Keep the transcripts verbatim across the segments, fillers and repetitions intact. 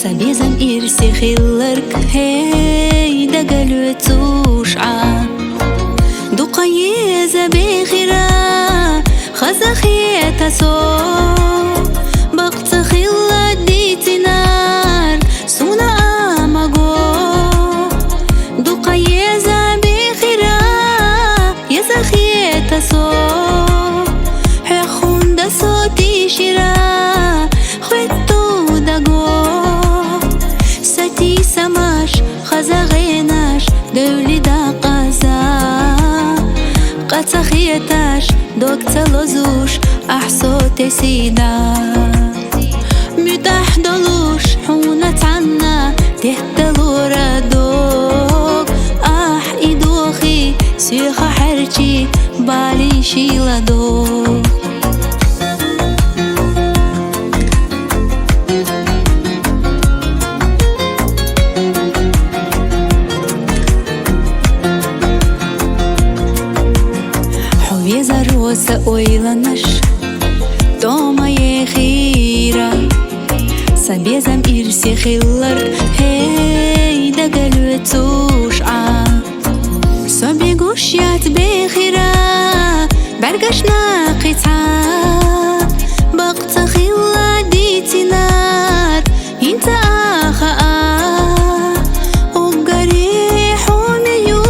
Са безам ирсе хилларг, хӀей, дагалоацаш Ӏа. Дукха еза бехира хаза хета со. Бакъ ца хилла дицинар сона а маго. Дукха еза бехира еза хета со. Хьехунда со тишира хӀету даго. Сати самаш хаза гӀенаш девли дакъаза. Къа ца хеташ, дог ца лозуш, ахь со тесида. МутӀахь долуш хьуна цхьанна, тетталора дог. Ахь и дохи, сиха хьерчи, бали шила дог. Хьо везаро са ойланаш тӀома ехира. Са безам ирсе хилларг, хӀей, дагалоацаш Ӏа. Со бегуш яц бехира бӀаргашна кхин цхьа. Бакъ ца хилла дицинар хӀинца а хаа. Уггаре хьо мею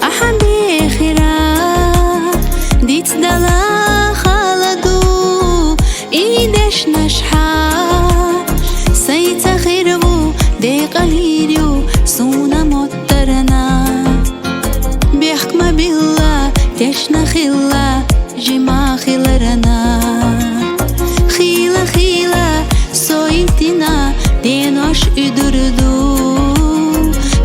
ахьа бехира. Дицдала хала ду и дешнаш хьа. Сай ца хир ву, декъалийрю сона моттарна. Бехк ма билла, тешна хилла, жима хиларна. Хила-хила, со итина денош уьдур ду.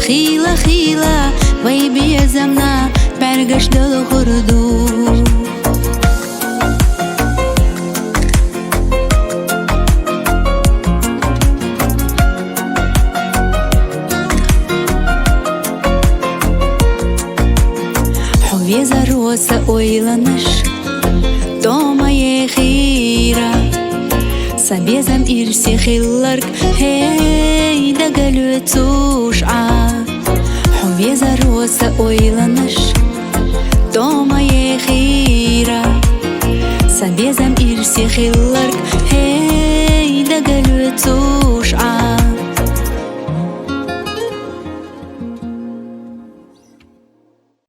Хила-хила, вай безамна бӀаргаш долхур ду. Хьо везаро са ойланаш тӀома ехира. Са безам ирсе хилларг, хӀей, дагалоацаш Ӏа. Хьо везаро са ойланаш тӀома ехира. Са безам ирсе хилларг, хӀей,